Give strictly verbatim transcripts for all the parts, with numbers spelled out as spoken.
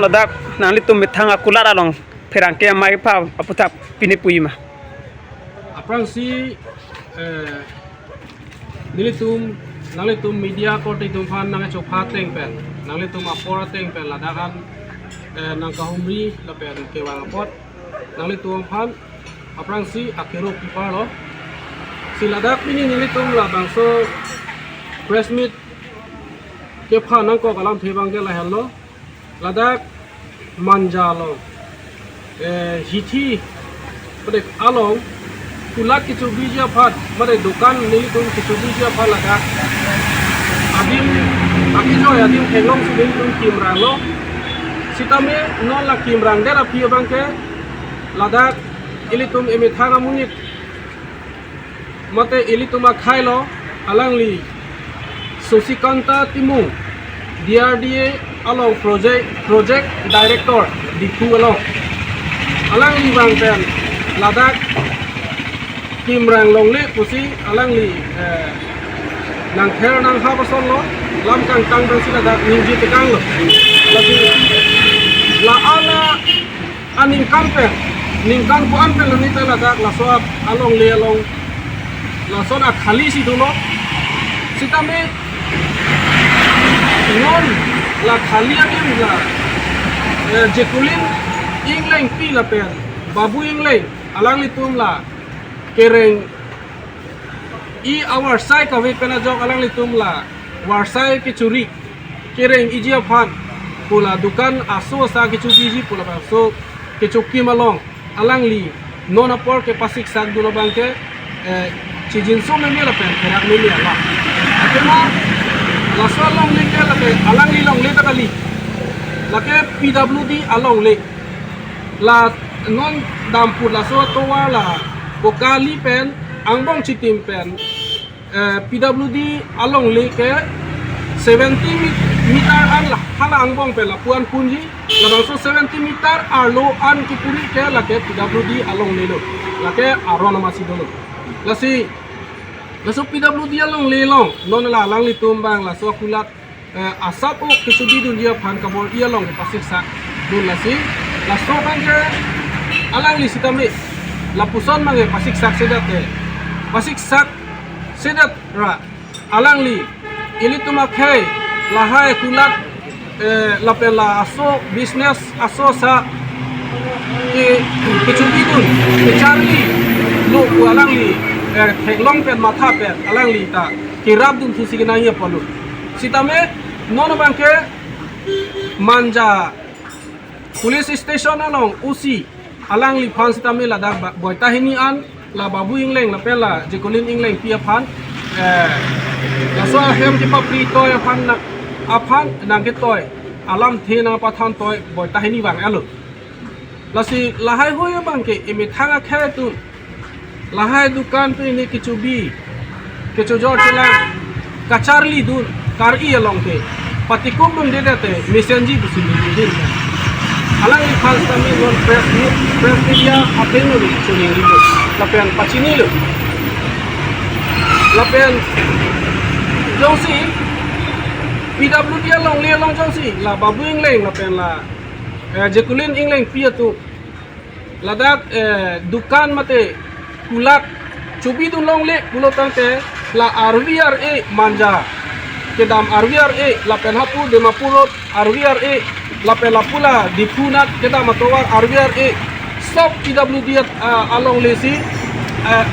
Ladak nanglitum methang akulat along pherangke amei apha aputhak pine puji ma? Aphrangsi, eh, nelitum, nanglitum media korte atum aphan nangchopha ateng pen, nanglitum apor ateng pen ladak an, eh, nangkahumri lapen kevang apot nanglitum aphan aphrangsi akero piparlo. Si ladak pini nelitum labangso press meet kepha nangkok alamthe abangke lahenlo. Ladak Manja along, eh, hithi, pada along, kulat kechobiji aphan, mane dukan nelitum kechobiji aphan ladak adim, akejoi adim theklongsi nelitum kimranglo. Sitame non la kimrangdet aphi abangke ladak ilitum emethang amonit mate ilitum akhei lo, alangli Susikanta Timung, D R D A along project, project director, Diphu along. Alangli abang pen ladak kimrang longle pusi alangli, eh, nangther nanghap asonlo, lam kangtang pensi ladak ningje tekanglo. Lasi la-an aningkan pen, ningkan ko-an pen lani ta ladak laso ap alongle along lason akhali si dolo. Sitame non la khali adim la, eh, Jekulin Englengpi lapen Babu Engleng alanglitum la kereng-i avarsai kave pen ajok alanglitum la varsai kechori kereng-iji aphan pu la dukan aso asa kechobiji pu labangso kechokim along alangli non apor kepasiksakdun abangke, eh, chijinso meme lapen pherak meme alam. Athema laso alongle ke lake alangli longle ta kali. Lake P W D alongle. La non dampu laso atovar la Bokali pen angbong chitim pen, eh, P W D alongle ke seventy mi-, meter an la hala angbong pen lapu-an punji, labangso seventy meter arlo an kepuri ke lake P W D alongle lo, lake aron amatsi dolo. Lasi laso P W D alongle along non la alanglitum abang laso akulat, eh, asap-o kechobidunji aphan kabor-i along kepasiksakdun lasi laso abangke alangli sitame lapuson abangke pasiksak sedet te, pasiksak sedet ra alangli ilitum akhei lahai kulat, eh, lapen la aso business aso asa ke kechobidun kecharli lo pu alangli, eh, theklong pen matha pen alangli ta kerapdun thusi kenangji apotlo. Sitame non abangke Manja Police Station along O C alangliphan sitame ladak ba-, boita hini an la Babu Engleng lapen la Jekulin Englengpi aphan, eh, laso ahem kepapri toi aphan na, aphan nangketoi alamthe nangpathan toi boita hini vang-etlo. Lasi lahai hui abangke emethang akhei atum lahai dukan pen ne kechobi, kechojor chelang kacharlidun kar-i along ke patikukdunde te mesenji pusi ningdin. Alangliphan sitame non press meet, press media ateng nuri choningrilo lapen pachinilo. Lapen jongsi P W D alongle along jongsi la Babu Engleng lapen la, eh, Jekulin Englengpi atum ladak, eh, dukan mate kulat chobidun longle pulo tangte la R V R A Manja kedam R V R A lapen hapu Dimapur Road R V R A lapen lapu la Diphu nat kedam atovar R V R A sop P W D at, ah, alongle si, ah,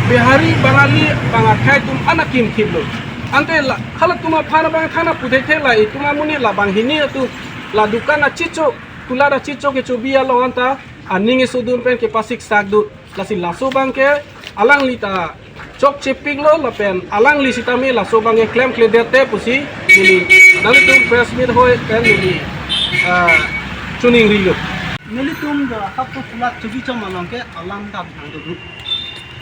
Bihari Bangali bang akhei atum an akimkhiplo. Ante la halatum aphan abang thana pudethe la itum amonit la banghini atum la dukan achicho kulat achicho kechobi along anta aning esodun pen kepasiksakdun. Lasi laso abangke alangli ta chokchepiklo lapen alangli sitame laso abangke klemkledet te pusi neli nanglitum press meet hoi pen neli, ah, choningrilo. Nelitum do hapu kulat chobi chom along ke alam dam thang do.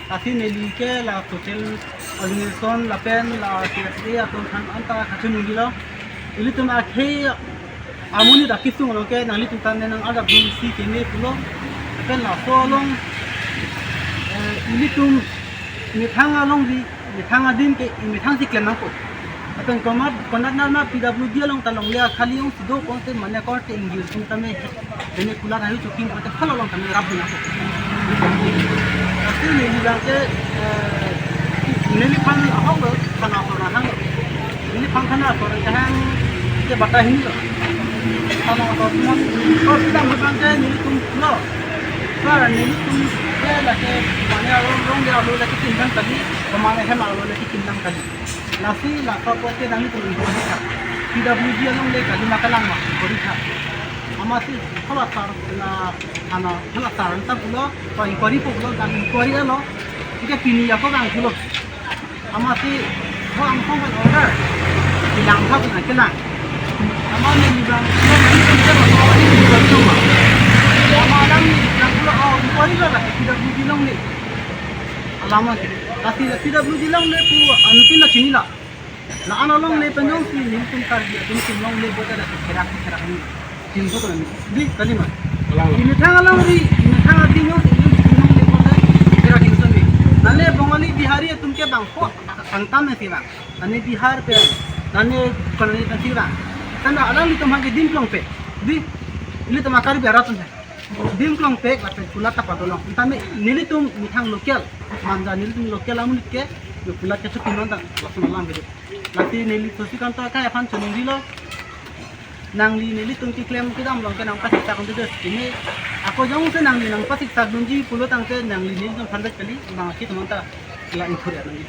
Lasi neli ke la social organization lapen la C S A atum aphan anta kachiningilo. Ilitum akhei amonit akisung along ke nanglitum ta ne nang-arjapdunsi keme pulo. Lapen laso along, eh, ilitum methang alongri, methang adim ke, methang si klem nangpo. Lapen konat, konat nama P W D along ta longle akhali jongsi do pulote mane korte ingjir sung tame, mane kulat ahi choking pulote hal along tame rap dun ako. Lasi neli abang ke, eh, neliphan ahok lo, thana ahok lo hang lo. Neliphan thana ahok lo hang ke bata hini lo. Thana ahok lo hang, kor sita abang ke nelitum lo. Sir, nelitum ke lake mane arong arong dia lo lake kinlang kali, mane hem arlo lake kinlang kali. Lasi laso apot ke nanglitum inquiry tha. P W D alongle kali ma kalang ma inquiry tha. Amatsi hala sar la thana hala sar ta pulo, to inquiry po pulo, dan inquiry lo. Ike pini ako bang pulo. Amatsi ho ang kong kan order. Bilang tha puna kelang. Amat neli bang, neli bang, amat lang bang pulo, oh, inquiry lo la P W D alongle. Alam ke. Lasi la P W D alongle pu anuttin la chinilo. La-an alongle pen jongsi nelitum Karbi atum kim longle pulote la kerak kerak ni. Kim so kan ni. Di kali ma. Alang. Imethang along ri, imethang atum jongsi nelitum kim longle pulote kerak kim so ni. Nane Bongali Bihari atum ke bang po angtan si bang. Nane Bihar pen, nane konani pen si bang. Kan alanglitum hake dim klong pe. Di, ilitum a Karbi arat atum he. Dim klong pe, lapen kulat ta padolong. Tame nelitum methang local, manja nelitum local amonit ke, yo kulat kechokim non ta, lason alam ke. Lasi neli Sasikanto akai aphan choningri lo. Nangli nelitum keklem kedam along ke nangpasiksak dunde, ini ako jongsi nangli nangpasiksak dunji pulo tangte nangli nelitum aphan det kali, bang akhei atum anta la inquiry nangji.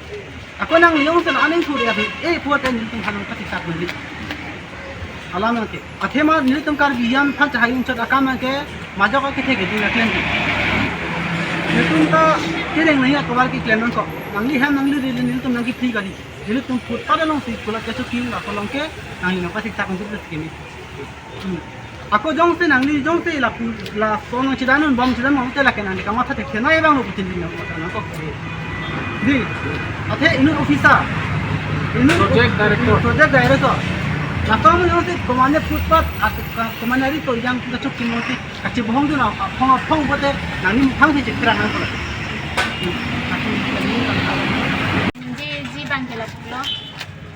Ako nangli jongsi la aning inquiry, eh, pulote nelitum aphan nangpasiksak dunji. Alam ke. Athema nelitum Karbi aphan chahai unchot akam ke majok akethe ke ding aklem ke. Nelitum ta kereng nahi akobar keklem nangkok. Nangli hem nangli ri nelitum nangkepri kali. Nelitum footpath alongsi kulat kechokim la kolong ke nangli nangpasiksak nangji kechokim. Hmm. Ako jongsi nangli jongsi lapu lason nangchedan un bom chedan un te lake nangli kamatha thekthe nai abang lo putin nang kamatha nangkok. Di. Athe inut officer. Inut project director. Project director. Laso amonit jongsi komane footpath, at-, ka-, komane ari to yang kechokim jongsi kachebohong dun aphong aphong pulote nangli methang si chekra nang pulo. Di, di bang ke lapulo.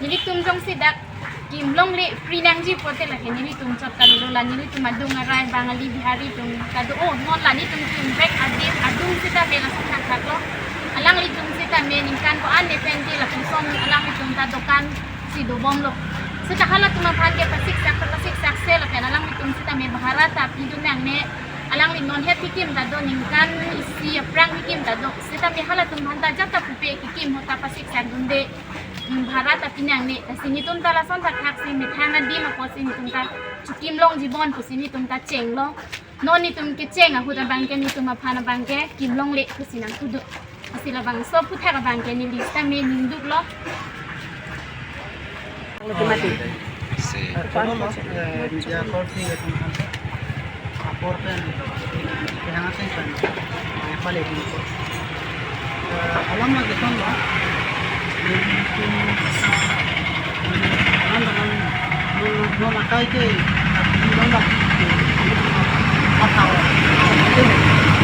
Nelitum jongsi dak kim longle free nangji pulote lake nelitum chot kalilo, la nelitum adung arai Bangali Bihari atum ta do, oh, non la nelitum kim vek adim adung sita me lason thakthak lo. Alanglitum sita me ningkan ko-an ne pen ke lapuson alanglitum ta dokan si dobom lo. Sita halatum aphan ke pasiksak, pasiksak se lapen alanglitum sita me bhara ta pidun nangne. Alangli non het kekim ta do, ningkan isi aphrang kekim ta do. Sita me halatum aphan ta jat ta pupe kekim ahut ta pasiksak dunde. Hmm, bhara ta pi nangne, lasi netum ta lason thakthak si methang adim apotsi netum ta chokim longji bon pusi netum ta chenglo. Non netum kecheng ahut abang ke netum aphan abang ke kim longle pusi nangthudo. Lasi labangso aphuthak abang ke neli sita me ningduk lo. Mati. Si. Cholo lo, eh, media korte atum aphan ta. Apor pen, kehang ateng pen, eh, pale dun ko. Eh, alam lagi son lo, nelitum, alam, alam, non, non akai ke, non la, atau,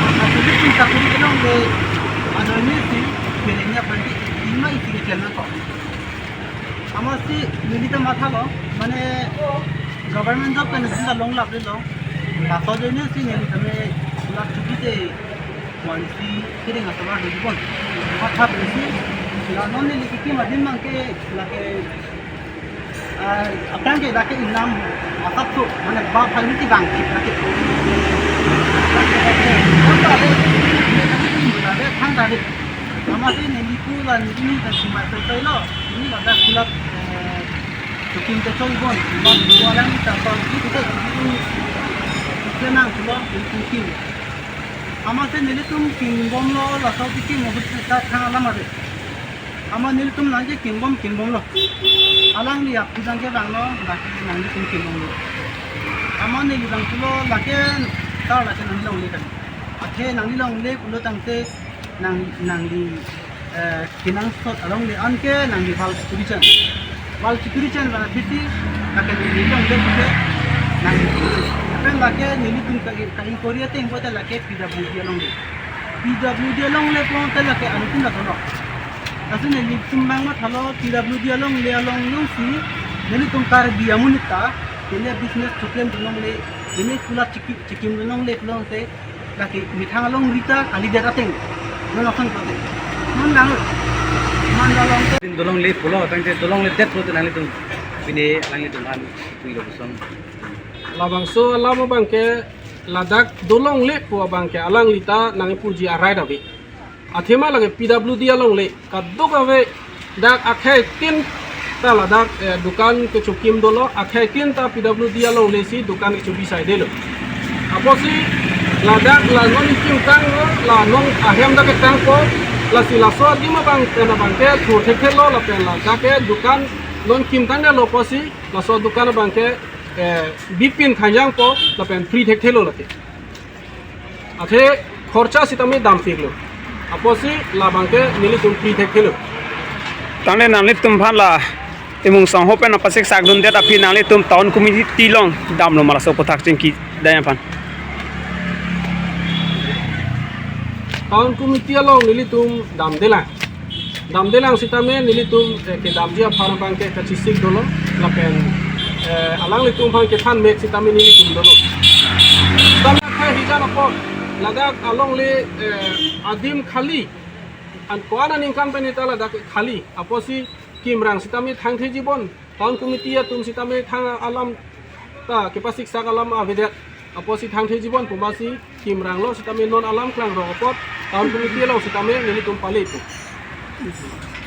atau nelitum sakuri ke non de, ano neli si, kerengnya berarti lima isi ke channel ko. Amatsi neli ta mathalo, mane government job kan neli ta longlap lo. Laso ajoine si neli tame lak chuki te one si kering asolar do bon. Matha besi la non neli kekim adim abang ke lake, ah, aphrang ke lake inam asap tu, mane ba phai miti bang ke lake. Lake, lake, lake, lake, lake, lake, Amatsi neli pu la neli ta sima to to lo. Neli la dak kulat, eh, chokim te choi bon. Ba kualang ta to ki te ki te nang kulo ki ki. Amatsi nelitum kim bom lo, laso ki kim mo ta thang alam ave. Amat nelitum nangji kim bom kim bom lo. Alangli apu jang ke bang lo, lake nanglitum kim bom lo. Amat neli bang pulo lake ta lake nangli longle kan. Athe nangli longle pulo tangte nang, nangli, eh, kenangsot alongle anke nangli wall security. Wall security bana piti, lake nangli longle pute, nangli. Pen lake nelitum ka, ka inquiry ateng pute lake P W D alongle. P W D alongle pute lake anutin la tono. Laso nelitum bang mathalo P W D alongle along jongsi nelitum Karbi amonit ta, neli business choklem dunlongle, neli kulat chiki-, chikim dunlongle pulo te, lake methang alongri ta kalidet ateng. Non ason pate. Non nang. Man along te. Din dolongle pulo, tangte dolongledet pulote nanglitum pine nanglitum aphan pu-i lo puson. Labangso alam abangke ladak dolongle pu abangke alangli ta nangpuji arai ave. Athema lake P W D alongle kadokave dak akhei tin ta ladak, eh, dukan kechokim dolo, akhei tin ta P W D alongle si dukan kechobi saidelo. Apotsi ladak la non kimtanglo, la non ahem dak ketangpo, lasi laso adim abang pen abangke thur thekthelo lapen ladak ke dukan non kimtangdelo apotsi laso dukan abangke, eh, bipin khanjangpo lapen free thekthelo lake. Athe khorcha sitame dampiklo. Apotsi labangke nelitum free thekthelo. Tangte nanglitum aphan la Timung Sangho pen apasik sakdundet aphi nanglitum town committee along damlo ma laso aphuthak chingki daya aphan? Town committee along nelitum damdelang. Damdelang sitame nelitum, eh, kedamji aphan abangke kachesik dolo lapen, eh, alanglitum aphan kethan mek sitame nelitum dolo. Sitame akhei hijan apot ladak alongle, eh, adim khali. An ko-an aningkan pen ta ladak khali. Apotsi kimrang sitame thangthejibon. Town committee atum sitame thang alam ta kepasik sak alam avedet. Apotsi thangthejibon pu masi kimranglo sitame non alam klangrong apot town committee along sitame nelitum pale pu.